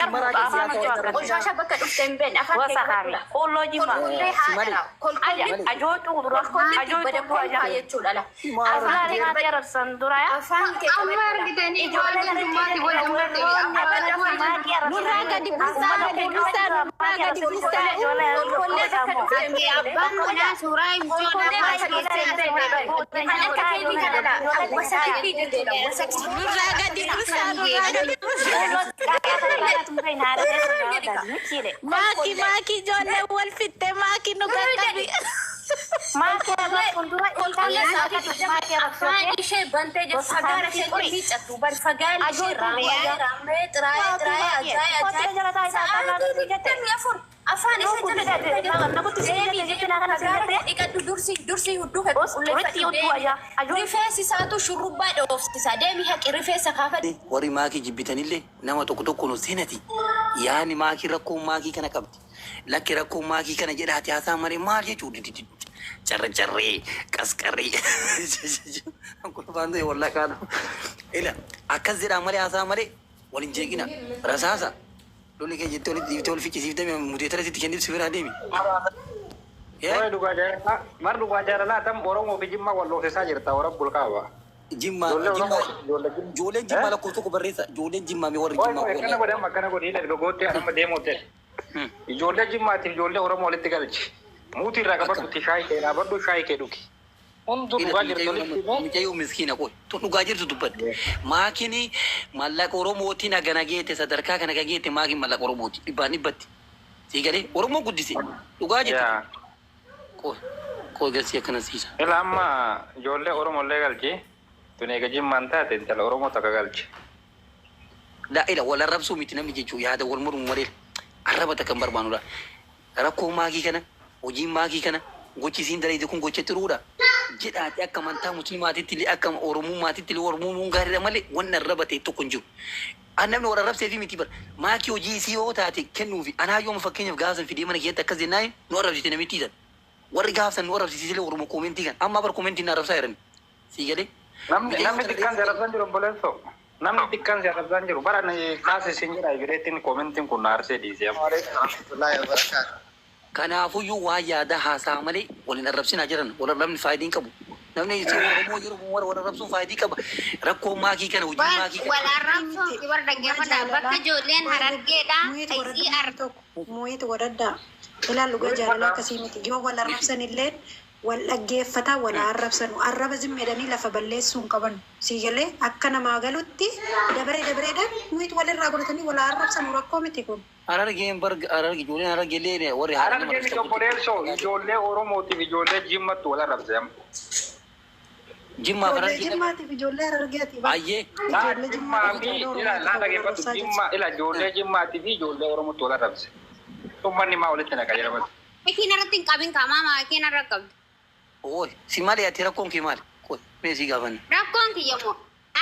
Qoshasha bakka dhufte hin beekne afaan kee qabadhu. Kolkollee haadha. Kolkollee kolkollee bada kolfaa jechuudha la. Afaan kee Amma qabadhu. argitanii ijoolleen hundummaatti wal jumlatte. Nurraa gadi buusaa, gadi buusaa, nurraa gadi buusaa. Kolkollee bakka dhufte hin Ati beekne. abbaan manaa suuraa imsoon Kolkollee abbaa bakka dhufte hin beekne. Kan akka keetii kana la. Wasakittii jechuudha. Wasakittii. Nurraa gadi buusaa, nurraa gadi buusaa. Maaki, maaki, ijoollee wal fixxe, maaki nu qaqqabi. Kolkollee sa'aatii afaan ishee bantee jirtu fagaara ishee miicattu bari fagaarri ishee raamee raamee xiraayee xiraayee ajaa'ee ajaa'ee sa'aatii 24 afaan ishee jala jirtu fagaara dhiqadhu dursi dursi hudduu kee qulqulleeffadhu deemi rifeensi isaatu shurrubbaa dhoofsisa deemi haqi rifeensa kaafadhu. Warri maakii jibbitanillee nama tokko tokko nu seenati. Yaani maakii rakkoo maakii kana qabdi. Lakki rakkoo maakii kana jedhaati haasaa malee maal jechuu carre carree qasqarree. Kolfaan ta'e wallaahi kaadhu. Ila akkas jedhaa malee haasaa malee wal hin jeeqina. Rasaasa. Lolli kee jettee walitti dhiiftee wal ficcisiiftee muteetara sitti kenniif si biraa deemi. Waa'ee dhugaa jaalalaa, mar dhugaa jaalalaa tam Oromoo fi Jimmaa wal dhoofsisaa jirta warra bulqaaba. Jimmaa Ijoollee Jimmaa Oromoo ijoollee Jimmaa. ijoolleen Jimmaa lakkoofsa tokko barreessa. Ijoolleen Jimmaa mee warri Waa'ee Jimmaa waa'ee akkana godhe amma akkana godhe dargaggootti amma deemuuf jedhe. Ijoollee Jimmaatiif ijoollee Oromoo walitti galchi. Muutii irraa qabadhutti shaayii kee dhaabadhu shaayii kee dhugi. Hunduu dhugaa jirtu walitti himee. Mucayyoo miskiina qoy tun dhugaa jirtu dubbatte. Maakiin maallaqa Oromootiin hagana geete sadarkaa kana geete maakiin maallaqa Oromooti dhibbaan dhibbatti. Sii galee Oromoo guddise dhugaa jirtu. Yaa. Qoy qoy galsii akkana siisa. Ila amma ijoollee Oromoo illee galchi. Tun eega Jimmaan taate intala Oromoo takka galchi. Ila wal arrabsuu miti namni jechuun yaada wal mormu malee arraba takka hin barbaanudha. Rakkoo maakii kana hojiin maakii kana gochi isiin dalayte kun gocha xiruudha. Jedhaati akka amantaa musliimaatitti illee akka oromummaatitti illee oromummaan gaariidha malee wanni arraba ta'e tokko hin jiru. An namni wal arrabsee fi miti bara maakii hojii isii yoo taate kennuufi anaa yooma fakkeenyaaf gaafa san fidee mana keessatti akkas jennaan nu arrabsite namitti san. Warri gaafa san nu arrabsiise illee oromoo koomentii kan amma bara koomentii na arrabsaa jiran. Sii galee. Namni namni xiqqaan si arrabsaan jiru obboleessoo. Namni xiqqaan si arrabsaan jiru bara ani kaase isin jedha egireettiin koomentiin kun na arsee dhiisee amma. Warahmatullahi wabarakatuh. Kanaafuyyuu waa yaada haasaa malee waliin arrabsinaa jiran wal arrabni faayidaa hin qabu. Namni Oromoo yeroo warra wal arrabsuun faayidaa qaba. Rakkoo maakii kana hojii maakii kana. Wal arrabsuun warra dhaggeeffadha. Bakka ijoolleen Harargeedha. Mu'iit Isii godhadhaa tokko. Mu'iit godhadhaa. Ilaal dhugaa jaalalaa akkasii miti. Yoo wal arrabsan illee wal dhaggeeffataa wal arrabsanu. Arraba zimmeedhanii lafa balleessuu hin qaban. Sii galee akka namaa galutti dabaree dabareedhaan mu'iit walirraa godhatanii wal arrabsanu rakkoo miti kun. Harargeen bar Hararge ijoolleen Hararge illee warri haadha nama Harargee miti obboleessoo ijoollee Oromootiif ijoollee Jimmattu wal arrabse amma. Jimmaa Ijoollee Harargee. Jimmaatiif ijoollee Harargeeti. Ayyee. Laa Ijoollee Jimmaa Jimmaatiif fi ijoollee ila laa Oromootu wal dhaggeeffatu arrabsaa jirti. Jimmaa ila ijoollee Jimmaatii fi ijoollee Oromootu wal arrabse. Uummanni maa walitti naqa jedhama. Maakiin irratti hin qabin kaamaa maakiin irra qabdi. Ooy si maali ati rakkoon kee maali? Qoy mee si gaafanna. Rakkoon kiyya moo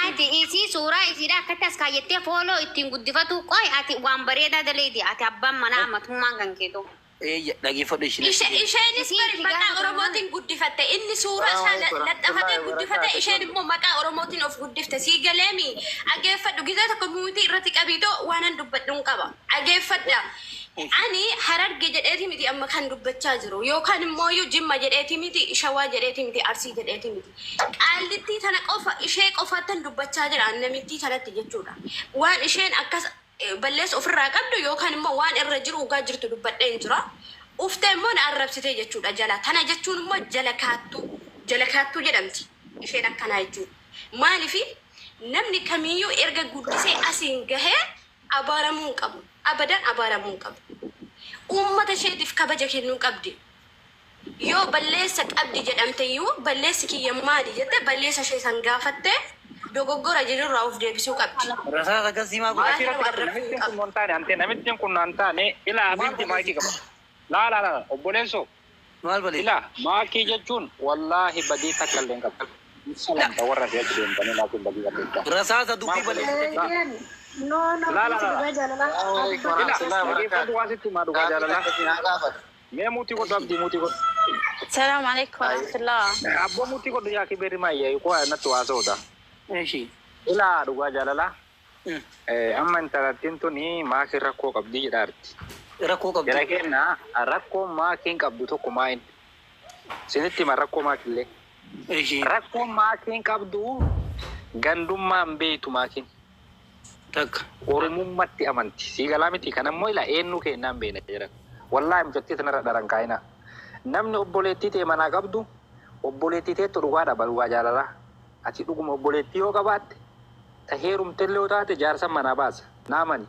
ati isii suuraa isiidha akkatti as kaayyattee fooloo ittiin guddifatu qoy ati waan bareedaa daleeti ati abbaan manaa amatummaan kan keetu. Ee dhaggeeffadhu ishiin. Isheenis Isiin bari maqaa gaafa Oromootiin guddifatte inni suuraa isaa laxxafatee guddifate isheen immoo maqaa Oromootiin of guddifte sii galeemi dhageeffadhu gizee tokko muutii irratti qabiitoo waanan dubbadhuun qaba dhageeffadha. Ani Hararge jedheeti miti amma kan dubbachaa jiru yookaan immoo iyyuu Jimma jedheeti miti Shawaa jedheeti miti Arsii jedheeti miti. Qaallittii tana qofa ishee qofaattan dubbachaa jira namittii tanatti jechuudha. Waan isheen akkas balleessa ofirraa qabdu yookaan immoo waan irra jiru dhugaa jirtu dubbadhee hin jira. Uftee immoo na arrabsitee jechuudha jala. Tana jechuun immoo jala kaattuu jala kaattuu jedhamti isheen akkanaa jechuudha. Maalifi namni kamiyyuu erga guddisee asiin gahee abaaramuu hin qabu. Abadan abaaramuu hin qabu. Uummata isheetiif kabaja kennuu qabdi. Yoo balleessa qabdi jedhamte iyyuu balleessi kiyya maali jette balleessa ishee san gaafatte dogoggora jirurraa of deebisuu qabdi. Rasaasa akkasii maa godhe? Maakii irratti qabdu namittiin kun non taane ante namittiin kun non taane ilaa abiddi maakii qaba. Laa laa laa obboleessoo Maal balee? ila maakii jechuun wallaahi badii takka illee hin qabdu. Salamta warra si achi deemtanii maakiin badii qabdu. Rasaasa dubbii balleessite. No, no, Laa laa miti laa. dhugaa jaalalaa. Ila dhaggeeffadhu waan sitti himaa dhugaa jaalalaa. Mee muutii godhu abdii muutii godhu. Salaamu alaikum warahmatullah. Abboo muutii godhu yaa kibeerri maayyaa koo natti waasa'uudha. Eshi. Ilaa dhugaa jaalalaa. Amma intalattiin tuni maakiin rakkoo qabdii jedhaarti. Rakkoo qabdi. Jara kenna rakkoo maakiin qabdu tokko maayin. Sinitti hima rakkoo maakillee. Rakkoo maakiin qabdu gandummaan beeytu maakiin. Takka. Oromummaatti amanti. Sii galaa miti kanammoo ila eenyu kennaan beena jedhan. Wallaahi mucattii tanarra dharan kaayina. Namni obboleettii ta'e manaa qabdu obboleettii teettu dhugaa dhaba dhugaa jaalalaa. Ati dhuguma obboleettii yoo qabaatte ta heerumtellee yoo taate jaarsa manaa baasa. Naamani.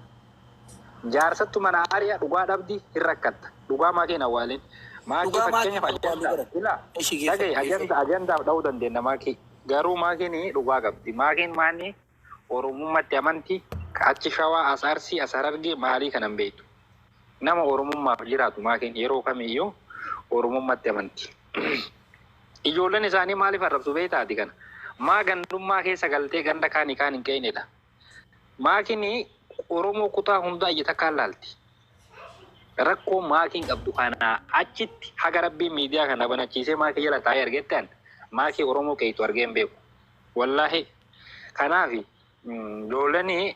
Jaarsattu manaa ari'a dhugaa dhabdi hin rakkatta. Dhugaa maakiin awwaalin. Maakii Dhugaa maakii fakkeenyaaf awwaaluu ajandaa. godhan. Ila Ishii geeffadhu dhagaye geeffadhu. ajanda ajandaaf dha'uu dandeenya maakii. Garuu maakiin dhugaa qabdi. Maakiin maanni Oromummaatti amanti achi shawaa as arsii as harargee maalii kanan beektu. Nama Oromummaaf jiraatu maakiin yeroo kamiyyuu Oromummaatti amanti. Ijoolleen isaanii maaliif arrabsu beektaati kana? Maa gandummaa keessa galtee ganda kaanii kaan hin qeenedha. Maakiin Oromoo kutaa hundaa ija takkaan laalti. Rakkoo maakiin qabdu kana achitti haga rabbiin miidiyaa kana banachiisee maakii jala taa'ee argettan maakii Oromoo qeetu argee hin beeku. Wallaahi kanaaf ijoolleen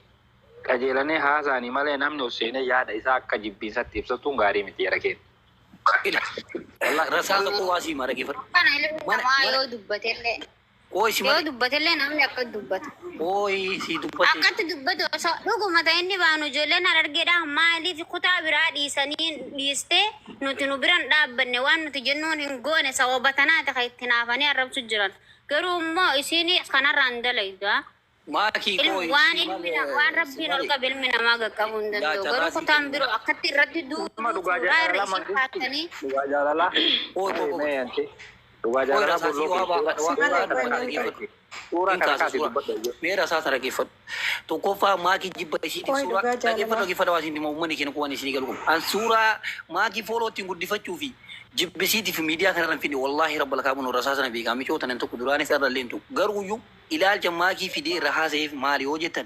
qajeelanii haasa'anii malee namni ol seenee yaada isaa akka jibbiinsatti ibsatuun gaarii miti jara keenya. Ila. Rasaa tokko waa sii mara geeffadhu. Kana ilmi Mana namaa mana yoo dubbatellee ooyi si yoo malee dubbatellee namni akka dubbatu. ooyi si dubbate. Akkatti dubbatu osoo dhuguma ta'e inni baanu ijoolleen harargeedha maaliif kutaa biraa dhiisanii dhiistee nuti nu biran dhaabbanne waan nuti jennuun hin goone sababa tanaati kan itti naafanii arrabsu jiran. Garuu immoo isiin kanarraan dalaydu. Maakii ooyi Waan si ilmi malee waan si rabbiin ol malee. qabe ilmi namaa qaqqabuu hin Yaa danda'u. Garuu carraa sii kutaan kennu. biroo akkatti irratti Amma duuduu dhugaa suuraa irra jaalalaa isiin mangisti kaatanii dhugaa jaalalaa Ooyi mee ooyi mee anti dhugaa ooyi jaalalaa rasaa sii bolloo waa kee waa Si waa malee kana qoy kana maal dhaggeeffadhu. suuraa Hin kana kaasa kaasii suuraa. dubbadha iyyuu. Mee rasaa sana dhaggeeffadhu. Tokkoffaa maakii jibba isiitiif Qoy suuraa dhugaa dhaggeeffadhu jaalalaa. dhaggeeffadhu waa isin uummanni keenya kuwaan isinii galu. An suuraa maakii fooloo ittiin guddifachuu fi jibbisiitiif miidiyaa kanarra hin finne wallaahi rabbal kaabuun rasaa sana beekaa micoota nan tokko duraanis irra leentu. Garuu iyyuu ilaalcha maakii fidee irra haasa'eef maali yoo jettan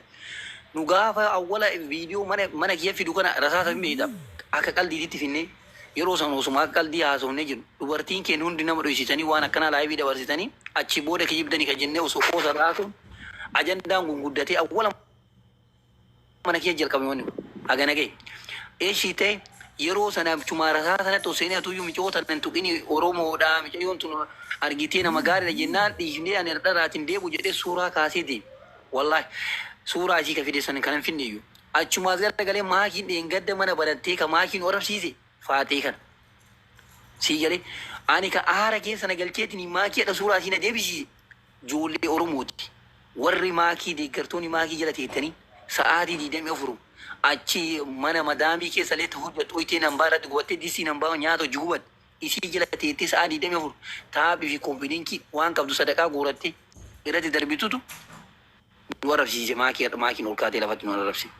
nu gaafa awwala viidiyoo mana mana kiyya fidu kana rasaasa hin beekta akka qaldiititti finne yeroo san osuma akka qaldii haasofnee jiru dubartiin keenya hundi nama dhoysitanii waan akkanaa laayivii dabarsitanii achi booda kijibdanii kan jennee osoo qoosa raasuun ajandaan kun guddatee awwala mana kiyya jalqabe wanni kun hagana ga'e. Eeshii ta'e yeroo sana chuma rasaa sanatti osoo inni atuyyuu micoota nan tuqini Oromoodha micayyoon tun argitee nama gaariidha jennaan dhiifnee ani dharaatiin deebu jedhee suuraa kaasee deeme. Wallaahi suuraa isii ka fide san kanan finne iyyuu. Achumaas garagalee maakiin dheengadda mana banattee ka maakiin arrabsiise faatee kana. Sii galee ani ka aara keessa na galcheetiin maakii hadha suuraa isii na deebisiise. Ijoollee Oromooti. Warri maakii deeggartoonni maakii jala teettanii sa'aatii 24 achi mana madaamii keessa illee ta'uu hojjettu hoyitee nambaa irratti gubattee disii nambaa nyaata hojii gubatte isii jala teettee sa'aa 24 taaphii fi koompiininkii waan qabdu sadaqaa guurattee irratti darbitutu nu arrabsiise maakii maakiin ol kaatee lafatti nu arrabsiise.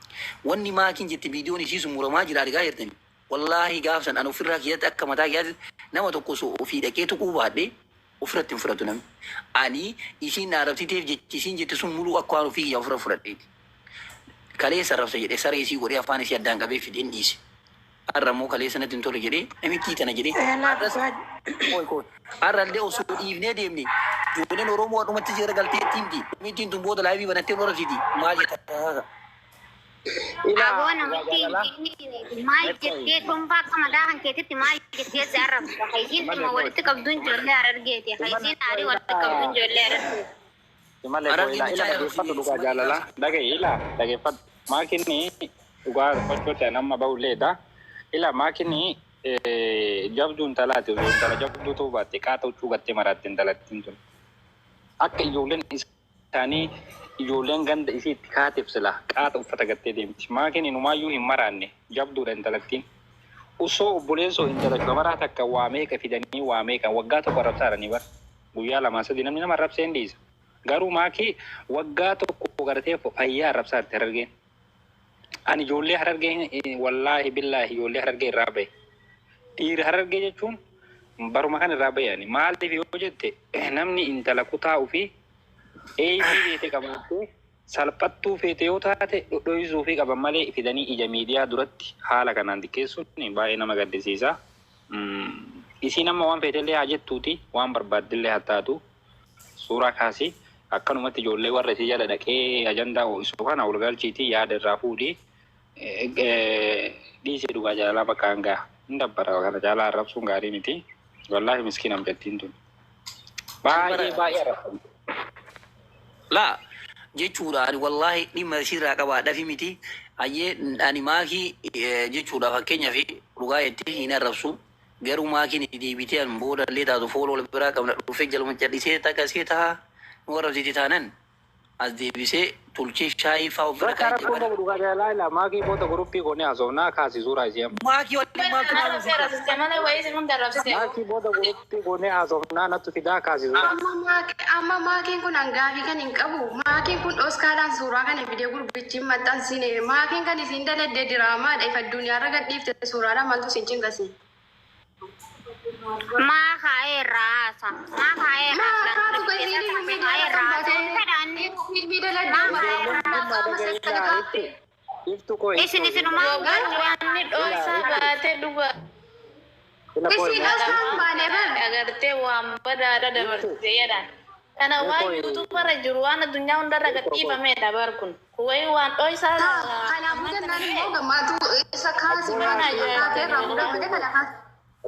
Wanni maakiin jette viidiyoon isii sun muramaa jira argaa jirtani. Wallaahi gaafsan ani ofirraa kiyyatti akka mataa kiyyaatti nama tokko osoo ofii dhaqee tuquu baadhee ofirratti hin fudhatu namni. Ani isiin na arrabsiteef jechi isiin jette sun muluu akka waan ofii kiyyaa ofirra fudhadheeti. Kaleessa arrabsa jedhee saree isii godhee afaan isii addaan qabee fideen dhiise. Har'a immoo kaleessa natti hin tole jedhee namichi tana jedhee Eelaa har'as dhugaa Oi, koi. Har'a illee osoo dhiifnee deemne ijoolleen Oromoo dhumatti jira galtee itti himti. Namichi tun booda laayivii banattee nu arrabsiti. Maal jetta? Ilaa Aboo dhugaa namatti jaalalaa maal jettee dhuunfaa akka mataa kan keetitti maal jettee si arrabsa. Haysiin malee dhimma qoy walitti qabduun ijoollee harargeeti. Haysiin aarii walitti qabduun ijoollee harargeeti. malee qoy Harargee ilaa bichaa ila dhageeffadhu dhugaa jaalalaa dhagaye ilaa dhageeffadhu maakinni dhugaa gochoota nama ba'ulleedha ila maakinni jabduu intalaati osoo intala jabduu ta'uu baatte qaata huccuu gattee maraatti intalattiin tun akka ijoolleen isaanii ijoolleen ganda isii itti kaateef sila qaata uffata gattee deemti maakin inumaayyuu hin maraanne jabduudha intalattiin osoo obboleessoo intala shamaraa takka waa meeqa fidanii waa meeqa waggaa tokko arrabsaaranii bara guyyaa lamaa sadii namni nama arrabsee hin dhiisa garuu maakii waggaa tokko gartee fayyaa arrabsaatti harargeen ani ijoollee harargee wallaahi billaahi ijoollee harargee irraa bahe dhiira harargee jechuun baruma kan irraa bahe ani maaliif yoo jette namni intala kutaa ofii eeyyii feete qabaattee salphattuu feete yoo taate dhodhoisuu fi qaban malee fidanii ija miidiyaa duratti haala kanaan xiqqeessuun baay'ee nama gaddisiisa. Isiin amma waan feetellee haa jettuuti waan barbaaddellee haa taatu suuraa kaasii Akkanumatti ijoollee warra isii jala dhaqee ajandaa ho'isu kana ol galchiitii yaada irraa fuudhii dhiisee dhugaa jaalalaa bakka hangaa hin dabbara kana jaalaa arrabsuun gaarii miti. Wallaahi miskiina mucattiin tun. Baay'ee baay'ee arrabsamte. Laa jechuudha, ani wallaahi dhimma ishiirraa qabaadhafi miti. Ayyee, ani maakii jechuudha, fakkeenyaaf dhugaa jettee hin arrabsu, garuu maakiin itti deebitee an booda illee taatu fooloo wal biraa qabna, dhufee jaluma callisee takka see taha nu arrabsiti taanan as deebisee tolchee shaayii faa of bira Bakka kaa'ee rakkoon jabana. qabu dhugaa jaalalaa ilaa maakii booda guruppii goonee haasofnaa kaasi suuraa isii amma. Maakii waliin maaltu maal Arrabsee arrabsiste malee wayii isin hunda arrabsite. Maakii booda guruppii goonee haasofnaa nattu fidaa kaasi suuraa. Amma maakiin kun hangaafii kan hin qabu. Maakiin kun dhoskaadhaan suuraa kana fidee gurbichi hin maxxansine. Maakiin kan isin daladde diraamaadha. Ifa addunyaarra gadhiifte suuraadhaan maaltu isin cingasi? Maa kaa'ee irraa haasa. Maa kaa'ee irraa Maa kaatu filan. kan isin Keessa miidiyaa kaa'ee irra irraa kan haasa'uu baatee fedhanni. fiilmii daladdee Maa kaa'ee irraa qaama sassagaa. Iftu koo Isin isinumaa Yookaan wanni dhoosaa baatee dhuga Isin dhoskaan baanee bar. agartee waan badaadha dabarsite jedhan. Kana waan yuutuubarra jiru waan addunyaa hundarra gadhiifamedha bar kun. Wayi waan dhoosaa. Kanaafuu jennaan immoo gammaatu isa kaasi kaatee irraa fudhatee kana kaasi.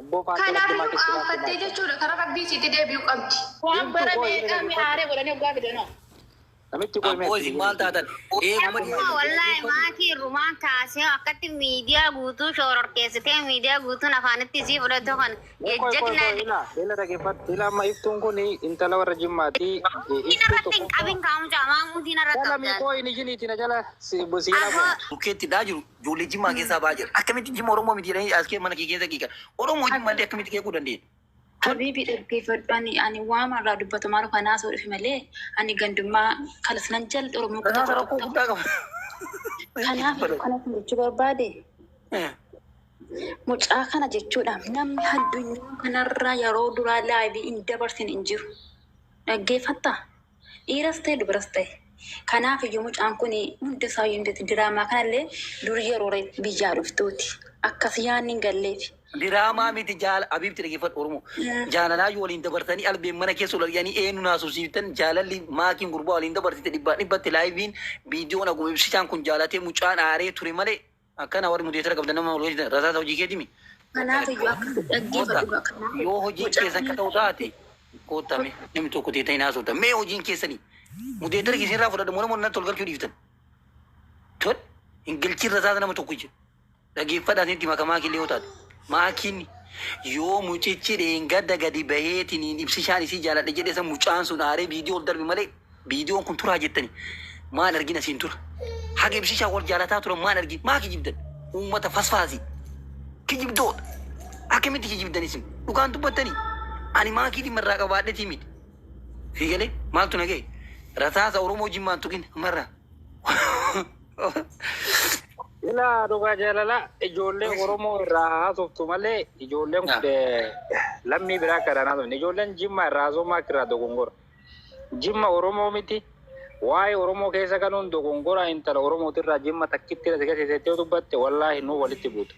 Abboo faaxee Kanaaf maakii iyyuu qaanfattee jechuudha karaa rabbii isiitti deebi'uu qabdi. Waan bara meeqaa mi'aaree godhanii waggaa fidanoo. Namichi koo Abboo, isin maal taatan? Eeguma Akkuma wallaahi maakii rumaan kaasee akkatti miidiyaa guutuu shororkeessitee miidiyaa guutuun afaanitti isii fudhatu kan jajjagna. Ila ila dhaggeeffadhu. Ila amma iftuun kun intala warra Jimmaati. Mutiin irratti hin qabin kaamucaa maa mutiin irratti Jala mi qabdan. koo inni jiniiti na jala siira Afoo Bukkeetti dhaa jiru ijoollee Jimmaa keessaa ba'aa jira. Akkamitti Jimma Oromoo miti jedhanii as kee mana kee keessa kiikan. Oromoo Jimmaa illee akkamitti keekuu dandeenya? Habiibi, dhaggeeffadhu, ani waan irraa dubbatu maal kanaa soo dhufe malee ani gandummaa kalas nan jalli Oromoo kutaa Rasaasa rakkoo tokko. guddaa qaba. Kanaaf kanas jechuu barbaade mucaa kana jechuudha, namni addunyaa kanarraa yeroo duraa live hin dabarsin hin jiru. Dhaggeeffatta, dhiiras ta'e dubaras ta'e. Kanaaf iyyuu mucaan kun hundi isaa iyyuu hin diraamaa kanallee dur yeroo biyyaa dhuftuuti. Akkas yaadni hin galleef. Diraamaa miti, jaala abiibti dhaggeeffadhu Oromoo. Jaalalaayyuu waliin dabarsanii albeen mana keessa ol arganii eenyu naasofsiiftan, jaalalli maakiin gurbaa waliin dabarsite dhibbaa dhibbatti liveiin viidiyoon akkuma ibsichaan kun jaalatee mucaan aaree ture malee akkana warri mudeetara qabdan nama wal hojjetan rasaasa hojii keetimi. Kanaaf iyyuu akkas dhaggeeffadhu. Kanaaf Yoo hojiin keessan akka ta'u taate koottame namni tokko teetanii haasoftan mee hojiin keessanii mudeetara keessan irraa fudhadhu moo namoonni natti ol galchuu dhiiftan. Tol hin galchiin rasaasa nama tokko ija. Dhaggeeffadhaa isinitti makamaa killee yoo taate. Maakiin yoo mucichi dheengadda gadi baheetiniin ibsishaan isii jaaladhe jedhe san mucaan sun aaree viidiyoo ol darbe malee viidiyoon kun turaa jettani. Maal argina siin tura? Haga ibsishaan wal jaalataa turan maal argina? Maa kijibdan? Uummata fasfaasi. Kijibdoodha. Akkamitti kijibdan isin? Dhugaan dubbattanii? Ani maakii dhimma irraa qabaadhetii miti. Fiigalee maaltu na ga'e? Rasaasa Oromoo Jimmaan tuqin amarraa. Ilaa dhugaa jaalala ijoollee Oromoo irraa haasoftu malee ijoolleen kun lammii biraa kan haasofne, ijoolleen Jimma irraa haasofmaa irraa dogongora. Jimma Oromoo miti. Waa'ee Oromoo keessa galuun dogongora. Intala Oromootirraa Jimma takkitti as gaseesettee dubbatte wallaahi nuu walitti buuta.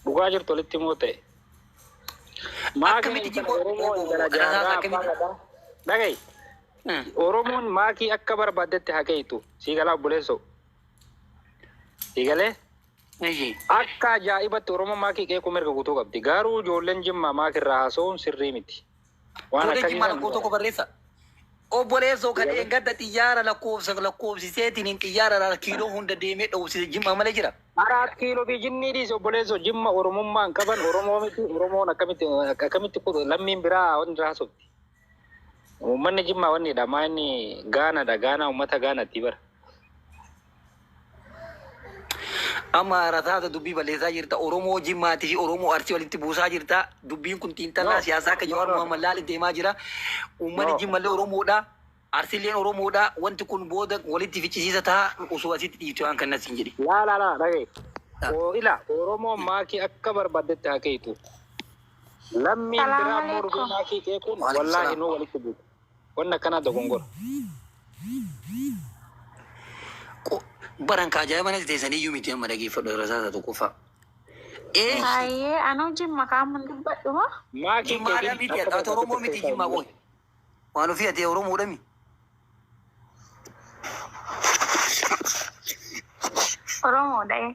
Dhugaa jirtu walitti immoo ta'e. Maakiin Akkamitti intala Jimma Oromoo intala rasaasa jaarraa abbaa akkamitti? gadaa. Dhaga'i. Oromoon maakii akka barbaaddetti hakeetu. Sii galaa obboleessoo. Sii galee? Akka ajaa'ibatti Oromoon maakii qeequu mirga guutuu qabdi. Garuu ijoolleen Jimmaa maakirraa haasa'uun sirrii miti. Waan Ijoollee akkasii Jimmaa sana lakkoo tokko barreessa. Obboleessoo, kan dheengadda xiyyaara lakkoofsa lakkoofsiseetiin xiyyaara kiiloo hunda deemee dhoofsise Jimmaa malee jira. 4 Kiiloo fi jinnii dhiise obboleessoo, Jimma Oromummaa hin qaban, Oromoo miti. Oromoon akkamitti akkamitti lammiin biraa wanni haasofti. Uummanni Jimmaa wannidha. Maa inni Gaanaadha. Gaanaa uummata Gaanaatti bara. Amma rasaasa dubbii balleessaa jirta. Oromoo Jimmaatii fi Oromoo Arsii walitti buusaa jirta. Dubbiin kun xiinxalaa No. siyaasaa akka Jawaar No. Muhammad Laali deemaa jira. Uummanni No. Jimmallee Oromoodha. Arsiileen Oromoodha. Wanti kun booda walitti ficcisiisa ta'a. Osoo asitti dhiifte waan kana siin jedhe. Laa laa laa, dhagaye. Ila Oromoon maakii akka barbaaddetti hakeetu. Lammiin biraa immoo dhufee maakii qeequun Waalaikum wallaahi salaam. nuu walitti buutu. Wanni akkanaa dogongora. Baran ka ajaa'iba natti teessanii iyyuu miti, amma dhageeffadhu rasaasa tokkoffaa. Ee. Hayyee, anuu Jimma kaamun dubbadhu moo? Maakiin Jimmaadha qeeqin miti, akka ati Oromoo miti barbaaddetti Jimmaa qoy. Waan ofii ati Oromoodha mi? Oromoodha.